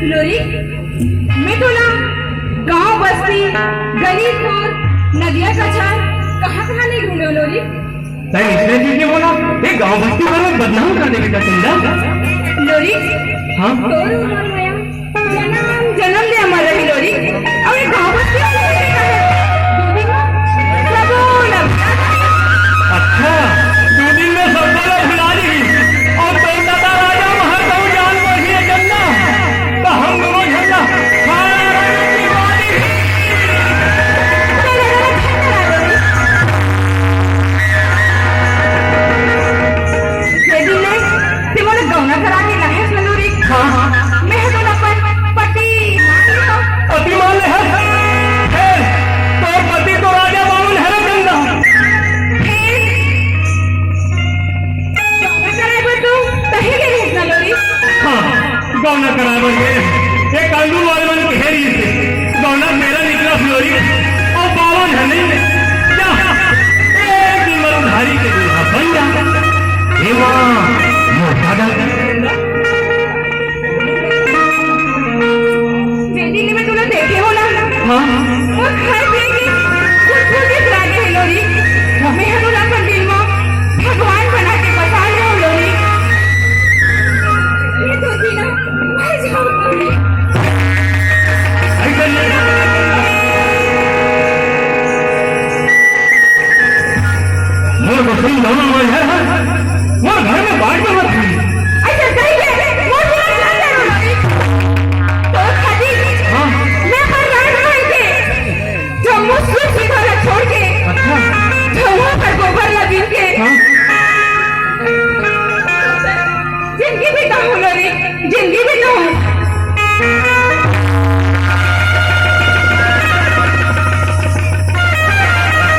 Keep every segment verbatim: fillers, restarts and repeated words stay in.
लोरिक, मैं तोला गांव बस्ती, गली खोर, नदिया कछार, कहां कहां नहीं ढूंढेंव लोरिक। तैं इसने दीदी बोला, ये गांव बस्ती में बदनाम कर देबे का चंदा। लोरिक, हाँ? तोर उमर में जनम जनम ले अमर रही लोरिक। अउ ये गांव बस्ती में नहीं रहता है। दू दिन में सबो ला भुला जाही। अच्छा, दू दिन में सबो ला भुला जाही। अउ तोर दादा राजा महर कहूं जान पड़ही चंदा, त हम दूनों झन ला सारा राजा की बात ही। ये दिन ले, ते मोला गौना करा के लाहे सलोरी। हाँ। मैं तो अपन पति मान लो। पति मान ले हस? हे, तोर पति तो राजा बामन हरे चंदा। हे, गौना कराए बर तू तही ले रहिस ना लोरी। हाँ, गौना कराए बर गे। एक कांदूल वाले मन के हेरी से। गौना मेरा निकला लोरी। ओ बावन है नहीं। जा, एक दिन मरुधारी के दूल्हा बन जा। हे माँ, मोटा दादा। जेन दिन में तोला देखे हों ना, हाँ। मोर खाए पिए के कुछ भी लागे हे लोरी। मैं हर अपन दिल में भगवान बना के बसा ले हों लोरी। ये तो थी ना, मैं जाऊँ लोरी। ऐसा नहीं। मोर बकरी दोनों में है, मोर घर में बांट के मत खाई। ऐसा कही के मोर पूरा घर में रोटी। तो खाती, हाँ। मैं हर रात खाई के, जम्मो सूप सीधा ला छोड़ के, अच्छा। जम्मो पर गोबर ला बीन के। हाँ। जिंदगी बिताहूं लोरी, जिंदगी बिताहूं।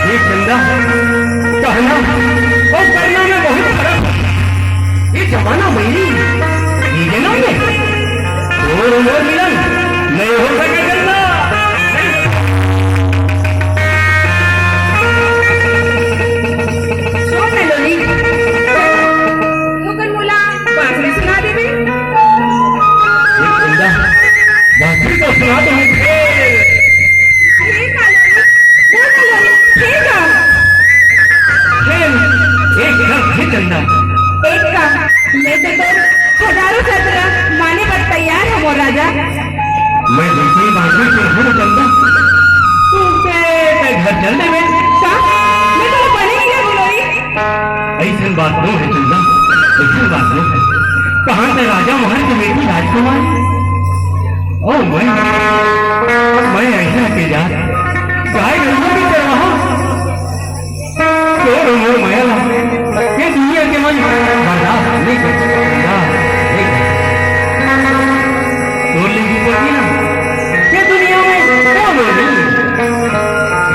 ये चंदा, कहना और करना में बहुत फर्क है। ये जमाना वही, ये जन्म में और उम्र मिलन नहीं हो सके चंदा। सुन ना लोरी, थोकन मोला बांसुरी सुना देबे। ये चंदा, बांसुरी तो सुना दे फेर। फेर का लोरी? बोल ना लोरी, फेर का? फेर एक शर्त है चंदा। एक का? मैं तो तोर हजारों शर्त ला माने बर तैयार हूँ मोर राजा। मैं बिल्कुल बांसुरी सुनाहूँ चंदा। तू के घर चल देबे। का? मैं तोला बने नहीं लगूं लोरी। अइसन बात नो हे चंदा, अइसन बात नो हे। कहाँ से राजा महर के बेटी राजकुमारी? ओ मैं, मैं अइसन के जात, गाय गरुवा के चरवाहा। तोर मोर मया ला, ये दुनिया के मन बर्दाश्त नहीं कर सकता, बर्दाश्त नहीं कर सकता। तोर ले भी पड़ही ना, ये दुनिया में कौन हो नहीं?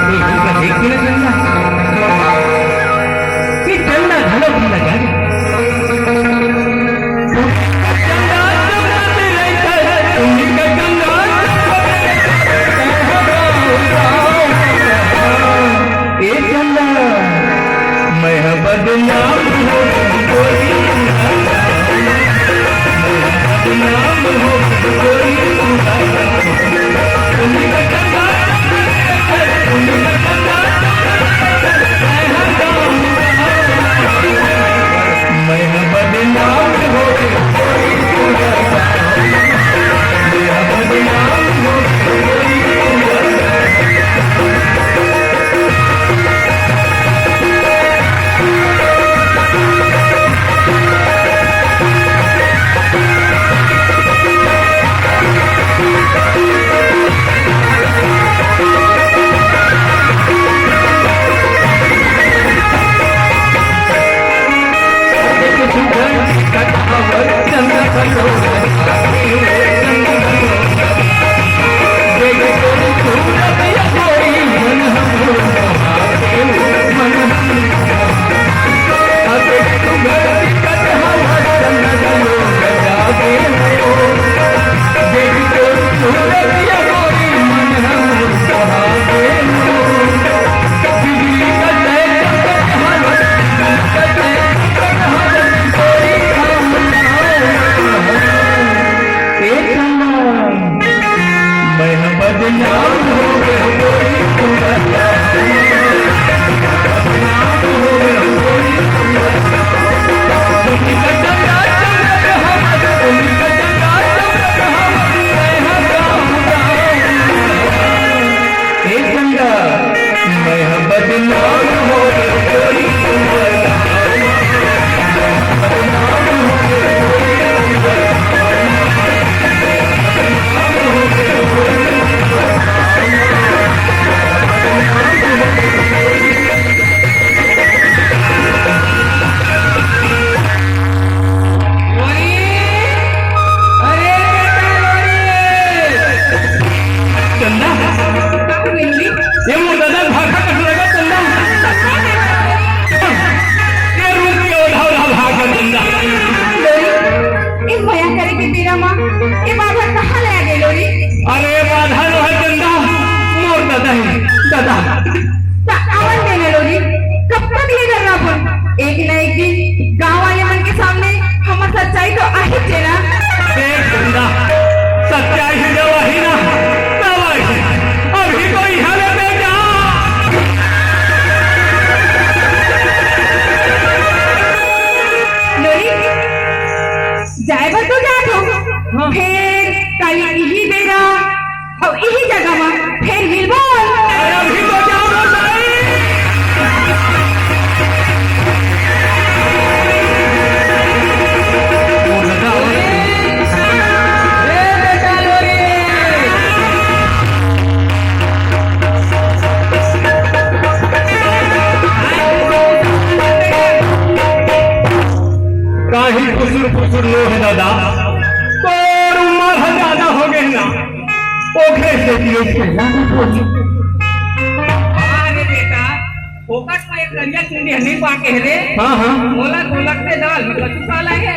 ये इनका देख के ना चंदा, ये चंदा घलो भी लगा दे। चंदा, चंदा, चंदा, चंदा, लोरी, अरे बेटा लोरी। चंदा, का हो गई लोरी? ये मोर ददा भाखा कस लगा चंदा। ये रूप के ओढ़ा ओढ़ा भाखा चंदा। लोरी, ए मया करे के बेरा मा, ए बाधा कहाँ ले आ गई लोरी? अरे बाधा नो है चंदा, मोर ददा है, ददा। त आवन देना लोरी, कब तक ये डरना अपन? एक ना एक दिन गांव वाले मन के सामने हमर सच्चाई तो आही च हे ना। देख चंदा, सच्चाई ही जब आही ना, तब आही। अभी तो यहाँ ले दे जा। लोरी, जाए बर तो जात हो, हाँ। फेर काली इही बेरा अउ इही जगह मा फेर मिलबो। अरे अभी तो जाओ ना भाई। ए बेटा लोरी। काहे फुसुर फुसुर नो हे ददा, तोर उमर ह ज्यादा हो गए ना। ओखरे से कि एक पहला भी बोली। अरे बेटा, फोकट में एक करिया चुंदी नहीं पाके है रे। हाँ, हाँ। मोला गोलक से दाल में कछु काला है।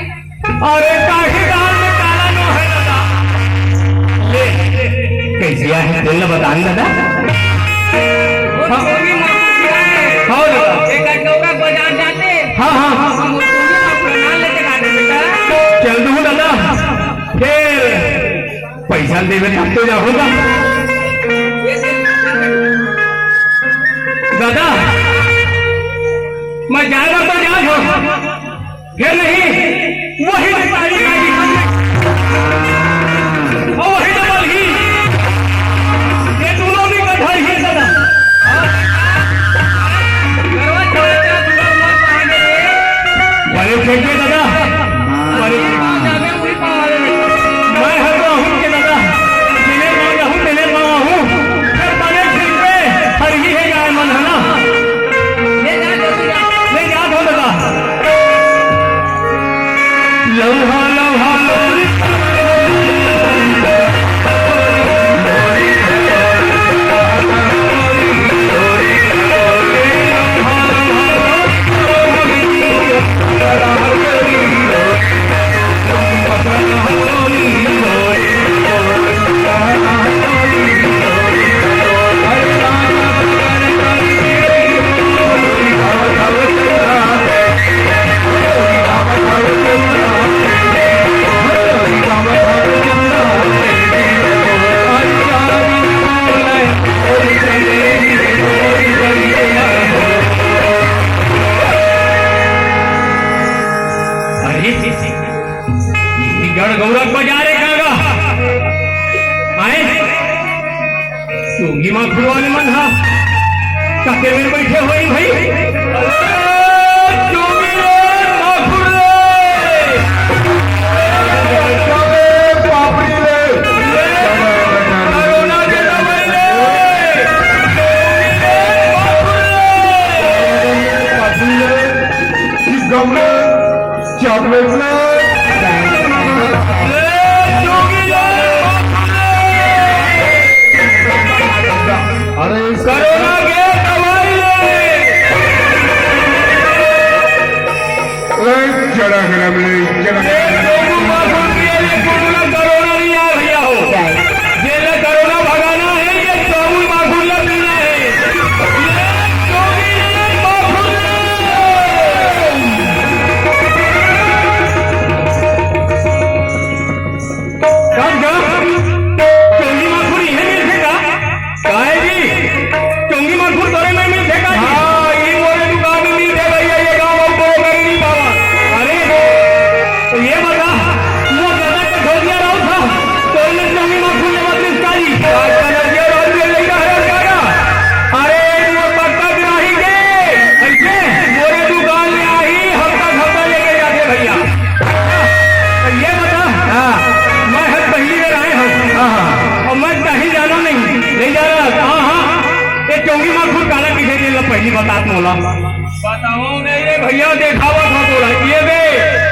अरे काहे दाल में काला नो है दादा? ले, कैसे आहे? बोल ना, बता ना दादा। वो हाँ। चोरी मार दिया है। हाँ दादा। एक घंटा होगा बाजार जाते। हाँ, हाँ, हाँ। हम वो चोरी मार प्रणाम लेके जाते बेटा। चल दूँ दादा। फिर पैसा देवे तब तो जाहूँगा। दादा, मैं जाएगा तो जात हूँ, फिर नहीं, वही बेचारी का भी और वही डबल ही, ये दोनों भी गधर ही दादा। बड़े फेंके दादा, बड़े मैं हर कहूँ के दादा, जेने पाँव रहूँ, तेने पाँव आहूँ। फिर बने ठीक पे, हर ही है गाय मन, है ना? ले जा, जल्दी जा। ले जा, धो दादा। लम्हा, लम्हा, लोरी। अरे, ये गढ़ गौरव बजा रे कागा। आए? चोगी माखुर वाले मन हा। काके में बैठे होई भाई? अरे, चोगी रे, माखुर रे। अरे, बाप रे। ले, कोरोना के दवाई ले। चोगी रे, माखुर रे। माखुर रे। इस गाँव में चॉकलेट ले। अरे, कोरोना के दवाई ले। बताओ नहीं रे भैया, देखावत हो तोला। ये दे,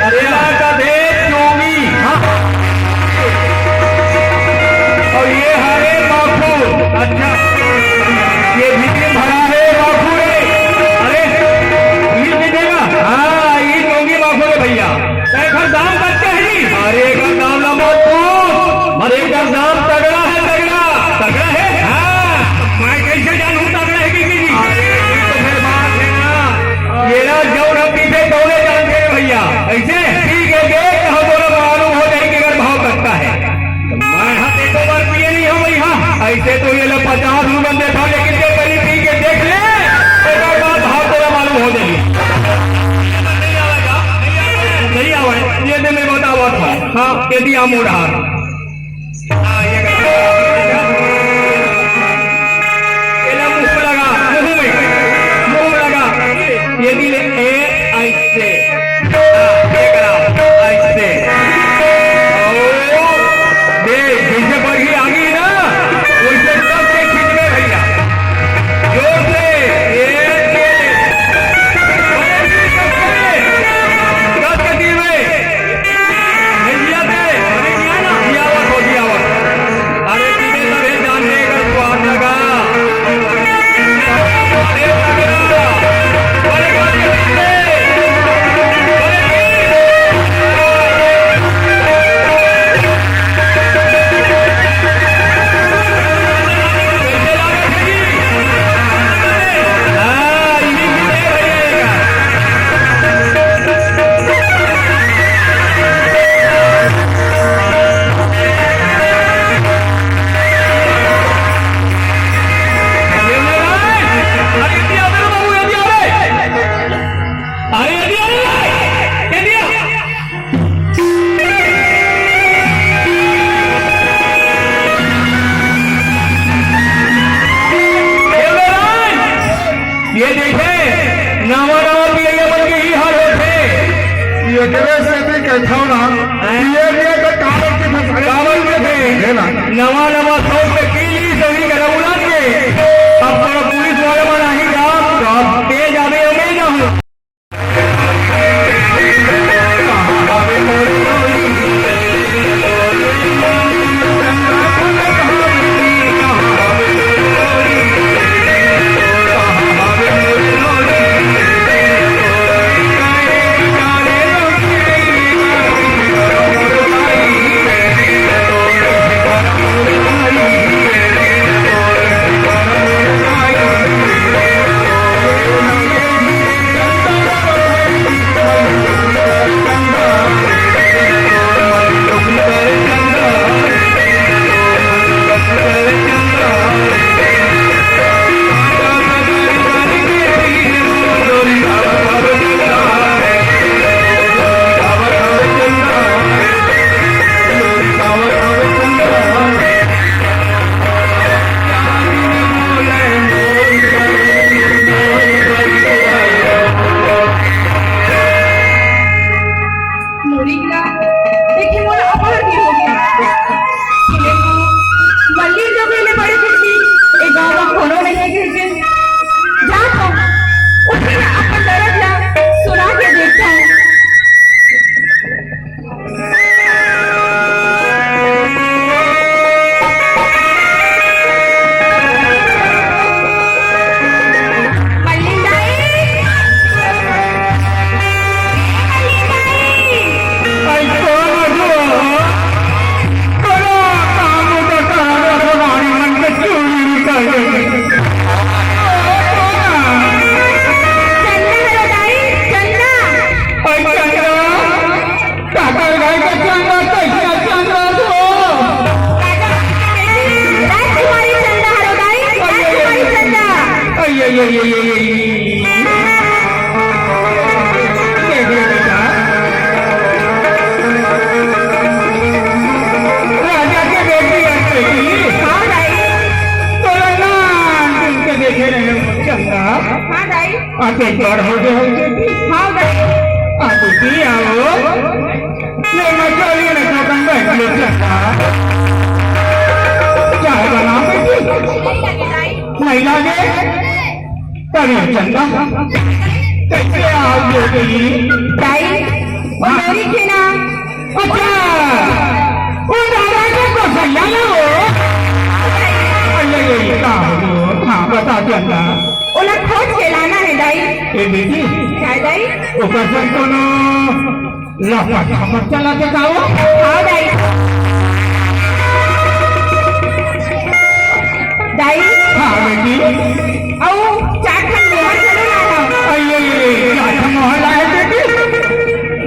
अरे। का दे चोंगी। हाँ। और ये हरे माखुर। अच्छा। ये भीतरी भरा है माखुर है। अरे, ये दे देगा। हाँ, ये चोंगी माखुर है भैया। एकर दाम कतका हे जी? अरे, एकर दाम ला मत पूछ। अरे, एकर दाम तगड़ा हे, तगड़ा। तगड़ा हे? हाँ। मैं कइसे जानहूँ तगड़ा हे कि नहीं? अरे, ये तो फिर बात हे ना। ये ना, जऊन हम पीथे, तउने जानथे रे भैया। अइसे? ठीक हे, देख, हम तोला मालूम हो जाही कि एकर भाव कतका हे। मैं हा एको बार पिए नइ हँव भैया। अइसे तो ये ला पचास रुपया देथँव, लेकिन तैं पहिली पी के देख ले, एकर बाद भाव तोला मालूम हो जाही। नइ आवय, ये दे मैं बतावत हँव। हाँ, ये दिया मोर हाथ। हाँ, ये कर। ये ला मुँह लगा, मुँह में, मुँह लगा। ये दिले, ए, अइसे। हाँ, ये करा, अइसे। ओ, देख, जइसे बरही आगी ना, वइसे कस के खींचबे भैया। जोर से, ये, ये। अरे, कस के दिए। नहीं दिया ते, नहीं दिया ना, दिया हुआ, खो दिया हुआ। अरे, पीने तभे जाने का स्वाद लगा। अरे, तगड़ा। अरे, अरे, अरे, अरे। ये देखे, नवा नवा पियइया मन के ई हाल होथे। एकरे सेती कहिथँव ना, हैं? पिए पिए के काबर के फंसाए। काबर के थे? हे ना? नवा नवा शौक में पी ली, सही करा उड़ान के। अब तो पुलिस वाले मन आही, अब तेज आवे, मैं जाहूँ। मोरी ला देखे मोर अपार के हो गया। सुने हो, मल्ली जब ले बड़े खुशी, ए गाँव में कोनो नहीं है घर के। जा तो, उठे ना अपन दर्द ला, सुना के देखता हूँ। चंदा हरो दाई, चंदा। अरे चंदा, काकर गाय का चंदा, कैसा चंदा हो? राजकुमारी चंदा हरो दाई, राजकुमारी चंदा। अये, अये, अये, अये, अये। ये दे बेटा। राजा के बेटी है बेटी। हाँ दाई। तोला नान दिन के देखे रहे चंदा। हाँ दाई। आप एक बार हो गए हो बेटी। हाँ दाई। आप बेटी आओ। ले मैं चलिए ना खत्म बैठ लो चंदा। चाय बनाओ बेटी। नहीं लगे दाई। नहीं लगे? अरे चंदा, कैसे आओगे बेटी? दाई, वो हाँ। मेरी खेला। अच्छा, वो दादा के कौशल्या ना वो? अरे, ये का हो? हाँ, बता चंदा। ओला खोज के लाना है दाई। ए बेटी। काय दाई? ओकर संग कोनो लफड़ा झपट चला के का वो? हाँ दाई। दाई। हाँ बेटी। अउ चार ठन मोहर घलो लाना। अरे, चार ठन मोहर लाए बेटी।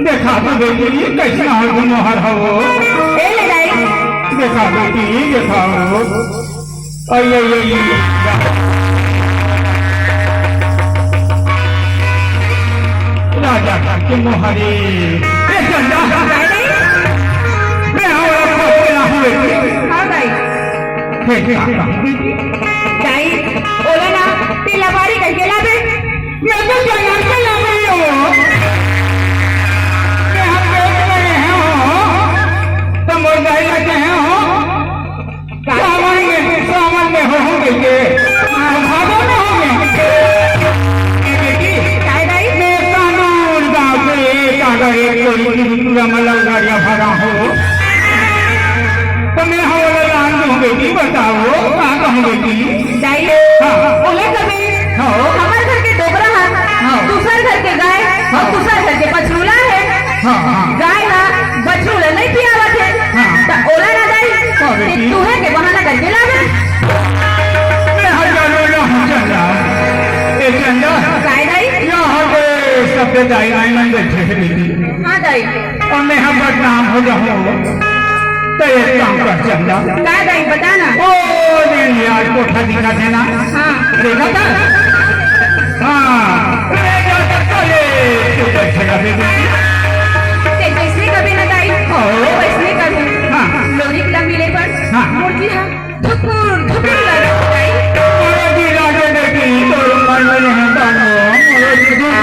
देखा तो बेटी, ये कैसे मोहर, मोहर हो? ए ले दाई। देखा बेटी, देखा हो। अई, अई, अई। राजा के मोहरे। ए चंदा। काय दाई? मैं हमारा खोज के लाहूं बेटी। हाँ दाई। हे का? दाई, ओला ना, ते लबारी कहिके लाबे। मैं तो जंगल से लाबे हो। मैं हम लोग में रहे हो। तो मोर दाई लगे हो। सावन में, सावन में हो, हो गई के। भादो में हो गए। ए बेटी, काय दाई? मैं कानून गांव के एक अगर एक कोई की पूरा मलंगारिया भरा हो, तो मैं हो लान दूं बेटी, बताओ, का कहूं बेटी? दाई, हाँ। ओला कबे हाँ। हमर घर के डोकरा हा, हाँ। दूसर घर के गाय, हाँ। अउ दूसर घर के पछरूला हे। हाँ, हाँ। गाय हा बछरू ला नहीं पियावत हे। हाँ। त ओला ना दाई, हाँ, ते बेटी। तुहे के बहाना करके लावे। मैं हजारों ना हूँ चंदा। ए चंदा। काय दाई? यहाँ पे सबके दाई नाई मन बैठे हैं बेटी। हाँ दाई। अउ मैं ह बदनाम हो जाहूं, त एक काम कर चंदा। काय दाई, बता ना। ओ दिन यार कोठा दिखा देना। हाँ। देखा था? हाँ। ले जा तो ले, तू बैठेगा बेबी। ते वैसने कबे ना दाई। ओ। वैसने कबे। हाँ। लोरिक ला मिले बर। हाँ। मुर्गी हा। ठुकुर, ठुकुर लगे दाई। मोरो जी लागे बेटी, तोर मन में नहीं तानो, मोरो जी ठुकुर।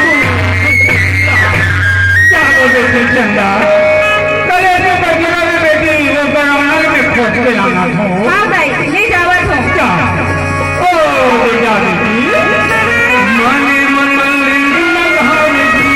क्या बोले थे चंदा? कले से बजना में बेटी, वो बनाना में खोज के लाना था। हाँ दाई, ले जावत हूँ। क्या? ओ, ले जा बेटी। मने मन में लगा बेटी।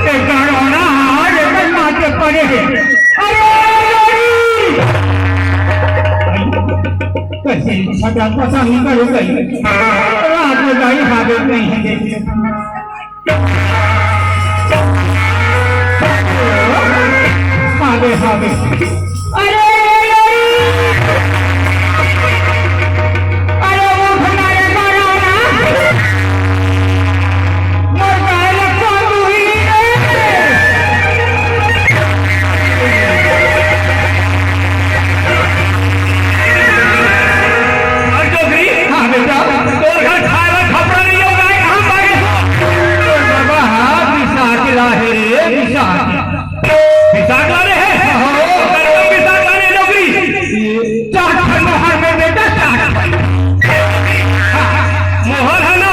ए गाड़ो ना, आज एकर माथे पड़े हे। अरे लोरी! कैसे छटा पता नहीं करो गई। रात में गाड़ी हावे नहीं है। हावे, हावे। अरे, अरे, अरे। अरे, उठ ना रे, करो ना। मोर गाय ला कौन दूही रे? अरे, डोकरी। हाँ, बेटा। तोर घर खाए ला खपरा नहीं होगा, कहाँ भागे? तोर बाबा, हाँ, बिसात ला हे रे, बिसात। बिसात ला रे हे? हाँ। कनकम बिसात ला रे, डोकरी। चार ठन मोहर में बेटा, चार ठन। हाँ, मोहर हे ना,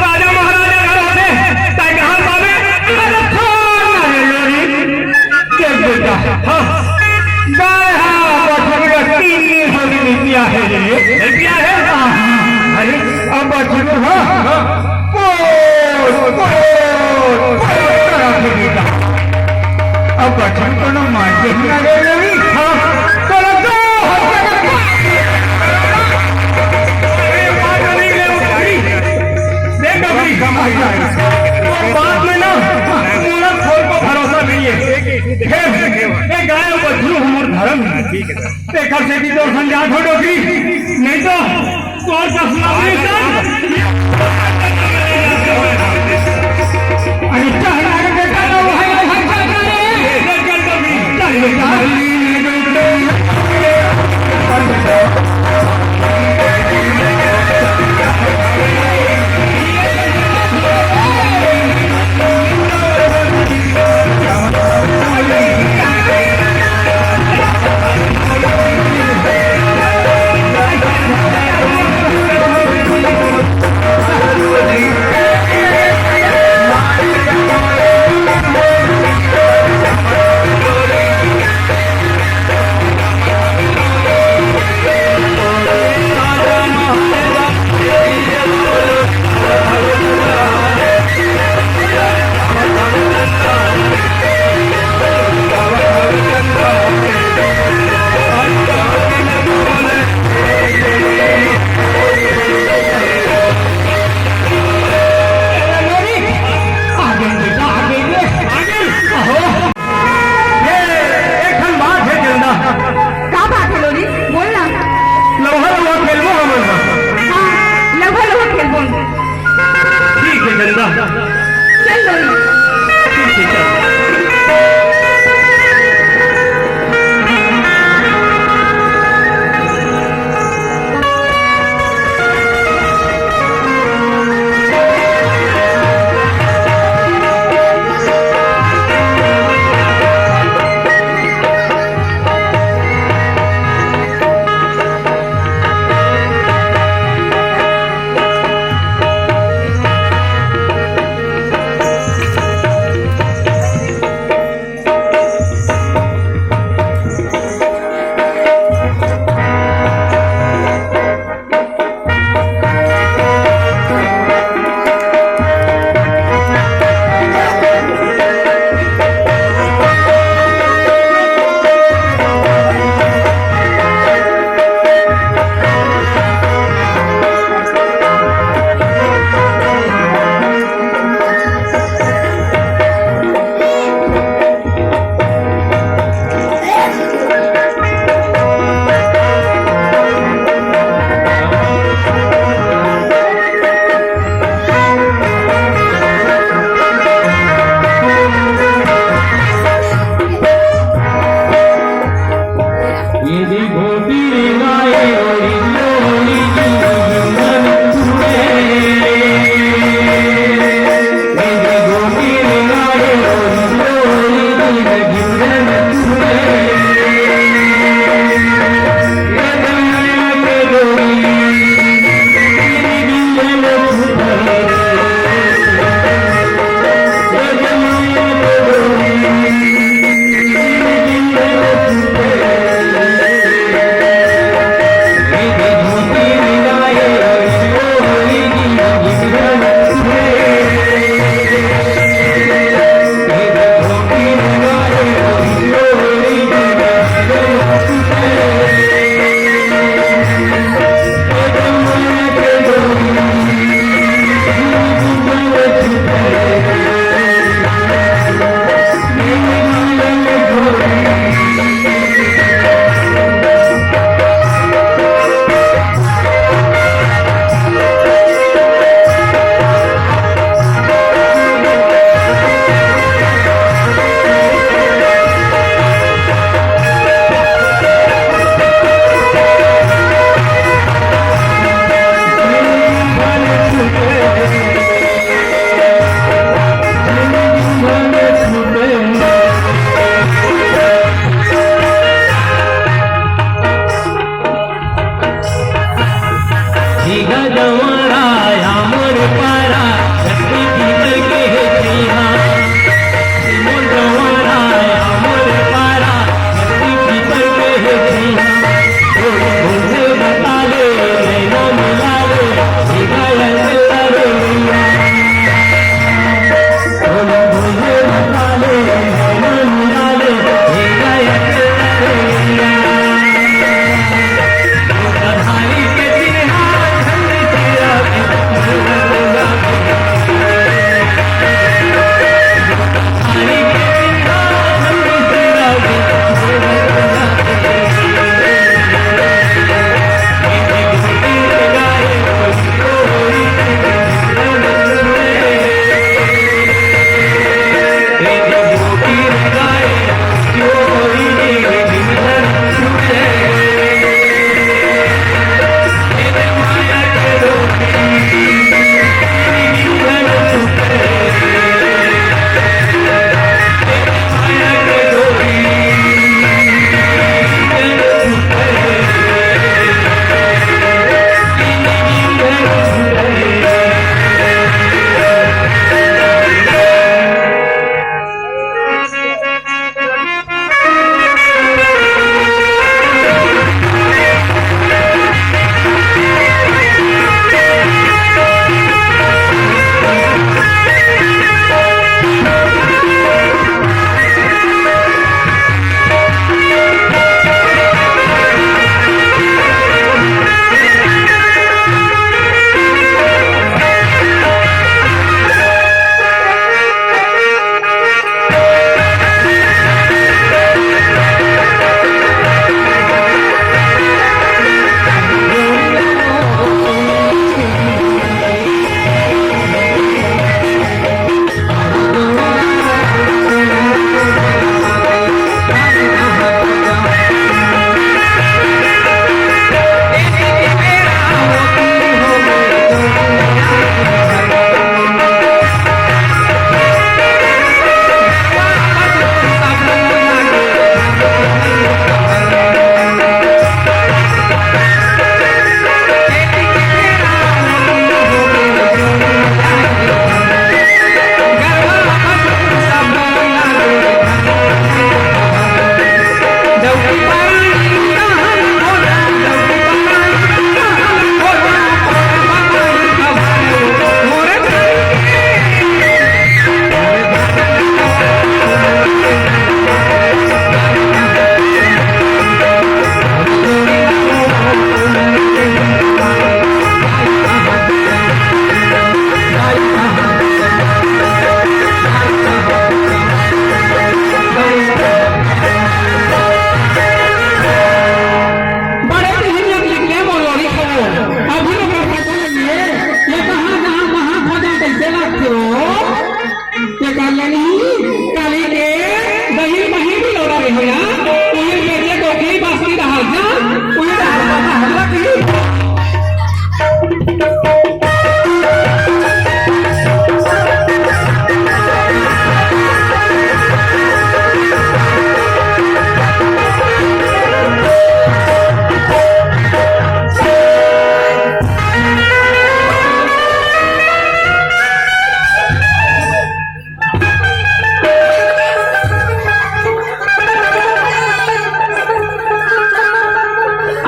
राजा महाराजा घर होथे, ताई कहाँ पावे? अरे, छोड़ ना रे लोरी। देख बेटा, हाँ। गाय हा बछरू ला तीन दिन होगे नइ पिया हे रे। नइ पिया हे? हाँ, हाँ। अरे, अब बछरू हा, हाँ। पोस, पोस, पोस करत हे बेटा। अब बछरू कोनो मार के ही ना रे लोरी। हाँ, चलो, दो हो गया। अरे, मार धर्म है। ठीक है सर। एकर से भी तोर संग जात हो डोकरी, नहीं तो तोर दस लाख नहीं सर। अरे चल, अरे बेटा, ना वो है, वो है, चल, चल, चल, चल, चल, चल, चल, चल।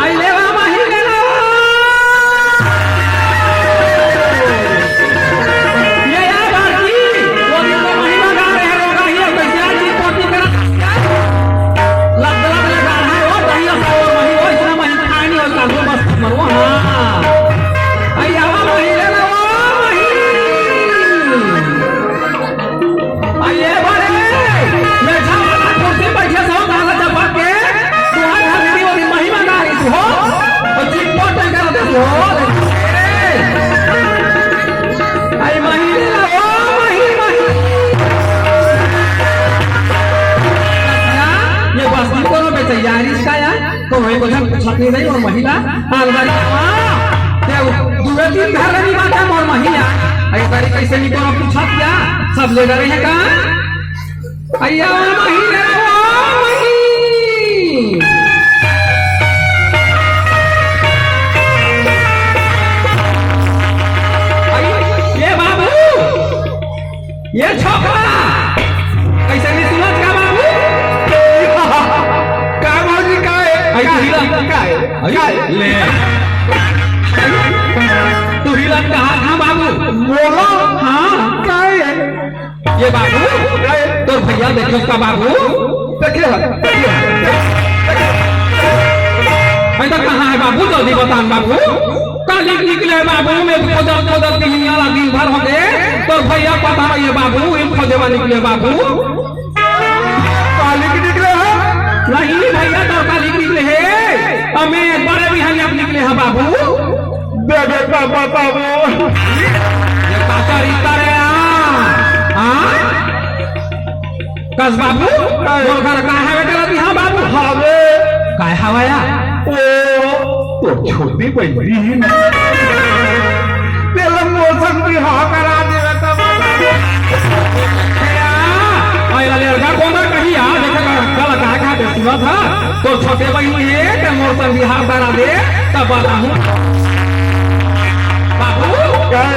आई ले वा माही ले ला। ये यार बाकी, वो दिन तो महिमा गा रहे हैं, रोगा ही है, कैसे आज ये पोती करा? लग, लग, लग रहा है, वो दहिया सा, वो मही, वो इतना मही खाए नहीं होता, वो बस मरो, हाँ। आई आवा माही ले ला, ओ माही। अरे बड़े, मेझा वाला कुर्सी बइठे हो, काला चपक के, तुहार घर मेरी ओरी महिमा ना रही हो, और चिपट कर दे हो। आई महिमा, ओ मही, मही। ये बस्ती कोनो बेचैया रिश्ता या? तो वही बोझा पूछत नहीं रही और महिला, अलगारी, हाँ, ते दुए तीन घर नहीं बाटे मोर महिला, ऐसा कैसे नहीं कोनो पूछत या? सब ले डरे हैं का? अय्या, ओ मही रे, ओ मही। अय्या, ये बाबू, ये छोकरा, कैसे नहीं सुनत का बाबू? का भौजी, का है? आई तू हिला। का है? आई का है? ले। तू हिला कहा था बाबू? बोलो। हाँ। का है? ये बाबू, तोर भैया देखे का बाबू? देखे है, देखे है। ऐसा कहाँ है बाबू? जल्दी बता न बाबू। काली निकले बाबू, मैं खोजल खोजल के हियाँ ला दिन भर हो गए। तोर भैया पता नहीं है बाबू, ये खोजे वा निकले बाबू। काली निकले है? नहीं भैया, तोर काली निकले है। अमे बड़े बिहान निकले हैं बाबू। दे दे पापा, पापा। ये काका रीता रे आ। हाँ? कस बाबू, काय? मोर घर काय हवे तेला दिहा बाबू? हवे। काय हवे या? ओ, तो छोटी बहिनी ही ना। तेला मोर संग बिहाव करा देवे त बता दे। या, आइला लड़का कोना कही आ, देखा का, का, का, का, सुना था? तोर छोटे बहिनी हे, ते मोर संग बिहाव करा दे, तब बताहूँ। बाबू, काय?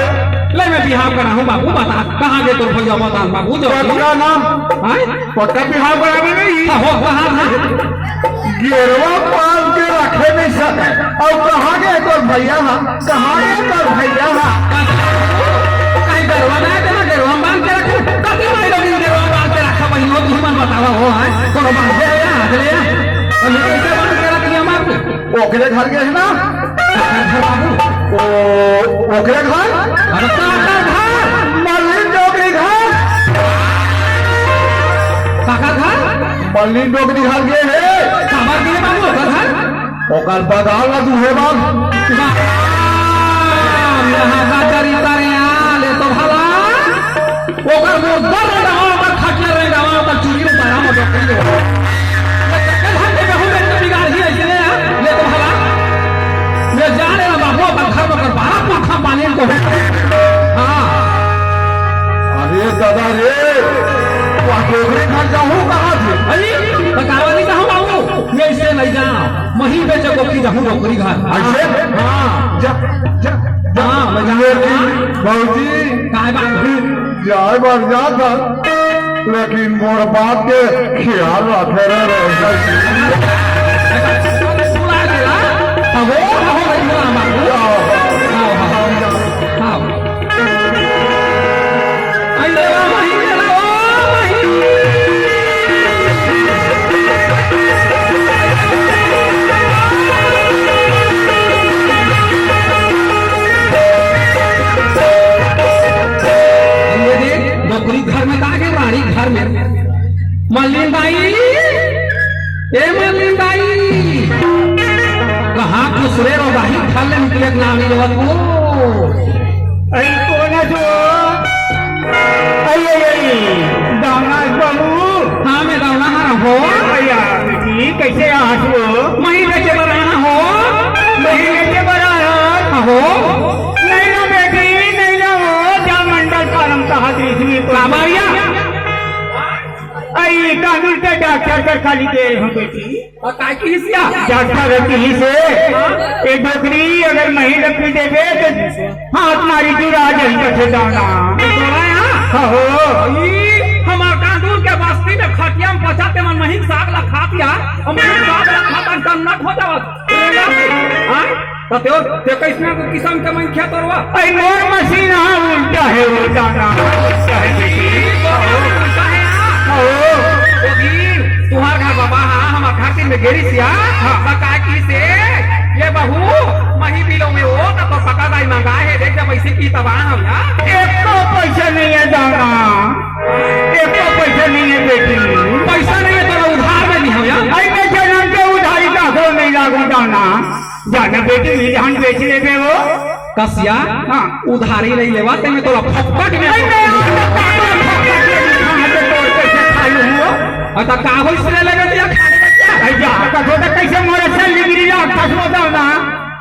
ले मैं बिहाव कराहूँ बाबू, बता, कहाँ गे तोर भैया, बता बाबू, जो पक्का नाम? हाँ? पक्का बिहाव कराबे नहीं? हाँ, हो, कहाँ था? गेरवा पाल के रखे नहीं सके, अउ कहाँ गे तोर भैया हा? कहाँ गे तोर भैया हा? कहीं गरवा ना है, तेरा गरवा बांध के रखे, कभी भाई लोग इन गरवा बांध के रखा, बहिनी हो, तुम मन बतावा हो, हाँ? कोनो बांध दे या, आ गए या? अभी कैसे बांध के रखी हमारे? ओकरे घर गे हे ना? काकर घर बाबू? ओ, ओकरे घर? अरे काकर घर? मल्लिन डोकरी घर। काकर घर? मल्लिन डोकरी घर गे हे। काबर गे बाबू ओकर घर? ओकर बगाल ला दूहे बर। वाह, यहाँ का चरित्र यार, ये तो भला। ओकर मुर्दा रेंगावा, ओकर खटिया रेंगावा, ओकर चूड़ी उतारा, ओकर चूड़ी उतारा। ये कल हम के कहूँ में तो बिगाड़ ही ऐसे नहीं है, ये तो भला। ये जाने ला बाबू, अपन घर में ओकर बारह पुरखा पानी को है। हाँ। अरे दादा रे, वो डोकरी घर जाहूँ कहाँ थे? अरे, बतावा नहीं कहाँ बाबू, ये इससे नहीं जाना। मही बेचे को की रहूं डोकरी घर। ऐसे? हाँ। जा, जा, जा। हाँ, मैं जा लेकिन भौजी, काय बात? जाए बर जात हन, लेकिन मोर बात के ख्याल रखे रे, रे। बुला के ला। अब वो हो गई बुला मार। हाँ, हाँ, हाँ। हाँ। डोकरी घर में का के रानी घर में। मल्लिन दाई, ए मल्लिन दाई, कहाँ खुसरे रो दाई, घर ले निकले के नाम नहीं लेवत हो। अई कोन जो? अई, अई, अई, दाना बाबू। हाँ, मैं दाना हरा हो। भैया, जी, कैसे आस हो? मही बेचे बर आना हो। मही बेचे खाली दे रहे हो बेटी। अउ काय किहिस या? जाता रहती ही से। हाँ? ए डोकरी, अगर मही ल पी देबे त हाथ मारी जुड़ा जाही कथे दाना। तोला या? हाँ हो। ई, हमर कांदूर के बस्ती में खटिया में पचा ते मन मही साग ला खात या, अउ मही साग ला खात अउ टन्नट हो जावत। हाँ? त तें, तें कइसना किसम के मनखे तोरवा? अरे मोर मसीन हा उल्टा हे वो दाना। उल्टा हे बेटी। उल्टा हे, हाँ। ओ। ओ दिन, तुंहर घर बाबा हा, हमर घर तीर में गे रिहिस या। हाँ। त काय किहिस, ए बहू, मही बिलो में ओ, त तोर पका दाई मंगाए हे, देख जब अइसे किही तब आए हंव या। एको पइसा नइ हे दाना। एको पइसा नइ हे बेटी। पइसा नइ हे त उधार में दिहे हंव या। अरे मैं जनम के उधारी का हो नइ लागू दाना। जाना बेटी, ई धान बेच लेबे वो। कसिया, हाँ। उधारी नइ लेवत, ते में तोला फोकट में। नहीं, नहीं, आप तो पागल हो, फोकट में कहाँ से तोड़ के से खा लूँ वो? अ, त का होइस ले लेबे या खा लेबे या? अरे जा, त तो कइसे मोरे से लिगरी ला, फंस बताओ ना।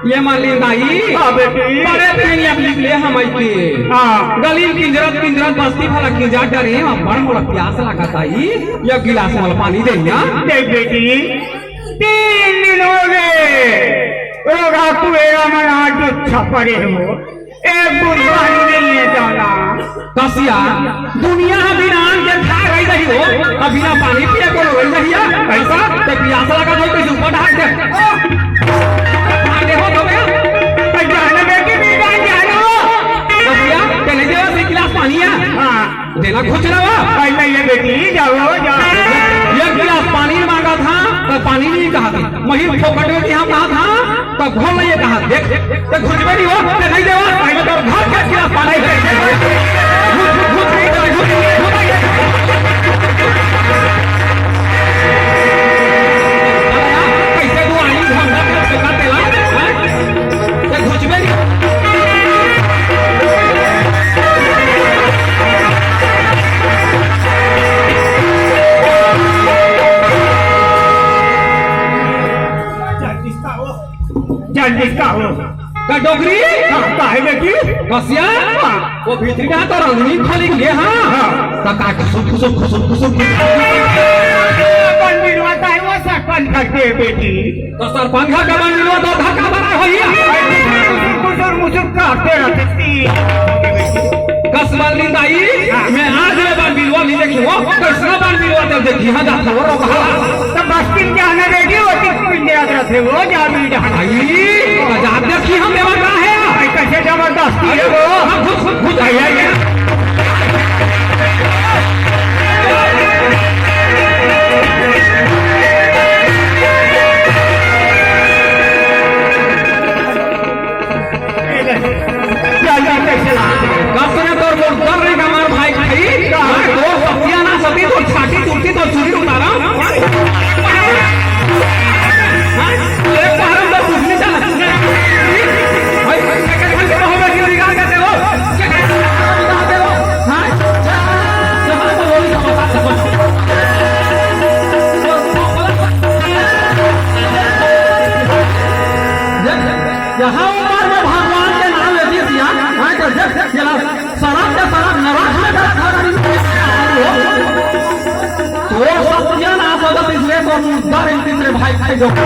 ए मालिन दाई। हाँ, बेटी। बड़े बहिनिया के लिख ले हमई के। हाँ। गली में किंजरत, किंजरत बस्ती भर ला किंजर डरे, अब्बड़ मोला पियास लागत हे, एक गिलास मोला पानी दे ना। देख बेटी, तीन दिन हो गे, रोगहा कुबेरा मन आज जो छपरे हो, एक बूंद पानी नइ हे दाना। कसिया, दुनिया ह बिना अन्न के खाए रहि जाही हो, अउ बिना पानी पिए कोनो रहि जाही या? अइसा? ते पियास लागत होही, कइसे ऊपर ढाक दे। ढाक दे हो, तो क्या? अरे जाना बेटी, नइ जान, जाना हो। कसिया, ते नइ देवस एक गिलास पानी या? हाँ। देना खुच रहा। भाई, नहीं ये बेटी, जाओ, जाओ। एक गिलास पानी मांगत हंव, त पानी नइ कहत हे। मही फोकट में दिहे हंव कहत हंव, त घोल नइ कहत हे। देख, ते खुच में नइ हो, ते नइ देवस, भाई, तो घर के गिलास पानी। घुच, घुच, घुच, घुच, घुच। अरे यार, कइसे तू आई ढंग से फेंका तेला, हैं? ते घुच में नइ। जल्दी का हो? का डोकरी? हाँ, का हे बेटी? कसिया? हाँ। वो भीतरी का तो रंगनी खोली के, हाँ? हाँ। त का खुसुर, खुसुर, खुसुर, खुसुर, खुसुर। बन मिलवा का हे वो सरपंच घर के बेटी। त सरपंच घर के बन मिलवा तो घर का बना होही। कुसुर मुसुर करते रहते ती। कस बन लिंदाई, हाँ। मैं आज ले बन मिलवा नइ देखी हो, कइसना बन मिलवा ते देखी, हाँ, जात हो, रोक, हाँ। त बस्ती में जाना रेडी होती, पिंजरा तरफ से वो जा भी डहान। आई, त जात देखी हम देवा का हे? आई, कइसे जबरदस्ती हे वो? हाँ, घुस, घुस, घुस, आई, आई, आई। चल, चल, चल, चल। कसने तोर मुर्दा रे हमार भाई खाई। तोर सतियानास होही, तोर छाती तुरहूं, तोर चुरी उतारहूं। एक बार हम तो कुछ नहीं चला। भाई, भाई, क्या, क्या, क्या हो गया, क्यों निकाल के दे वो? क्या, क्या, क्या हो गया? हाँ? जहाँ तो वही समझ, समझ। यहाँ ऊपर में भगवान के नाम लेती है, यहाँ, हाँ, तो जब, जब, जब, सरक के सरक नरक में गलत हो रही हो। तो सत्यानाश हो जाता, इसलिए तो मुद्दा नहीं, तीसरे भाई, भाई जो। अरे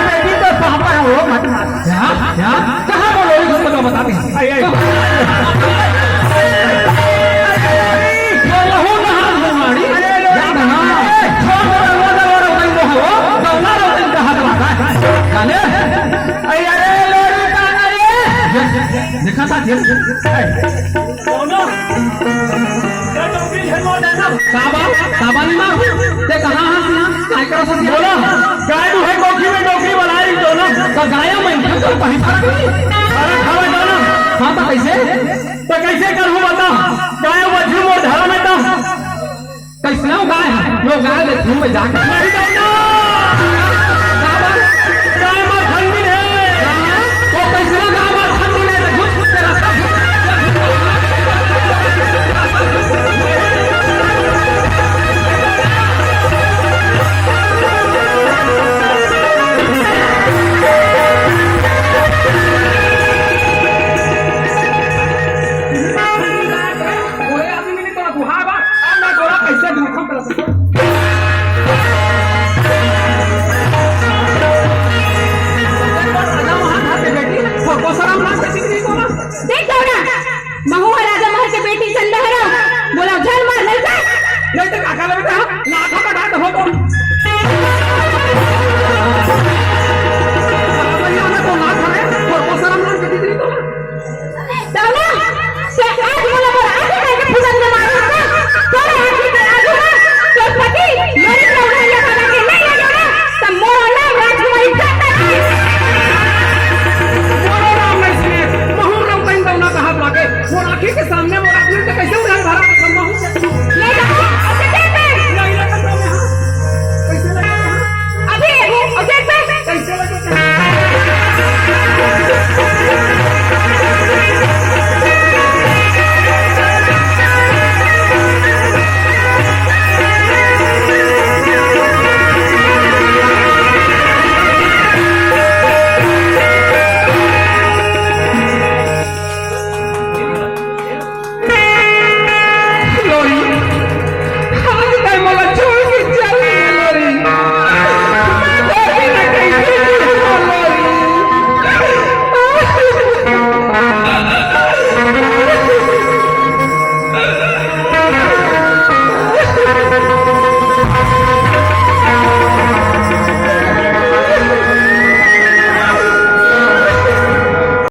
बेटी तो पापा है, वो मत मार। क्या? क्या? कहाँ बोलो, इसको तो बता दे। अरे, अरे। बोलहु नहा धुआड़ी। अरे, अरे। याद है ना? छोड़ दो, वो, वो, वो, वो, वो, वो, वो, वो, वो, जाने? अरे, अरे, लोरी ताना रे। देखा था, ये, ये, ये। कौनो? ये डोकरी झन मोर देना। काबा, काबा नहीं मार। ते कहाँ हाथ ना? काय करो सब बोलो। गाय तू है कोठी में डोकरी बनाई तो ना। तो गाय में तो कहीं फर्क नहीं। अरे खावा जाना। हाँ, तो कैसे? तो कैसे करूँ बता? गाय बछरू मोर धरा में तो। कइसना गाय हे? वो गाय ले घूम में जाके। नहीं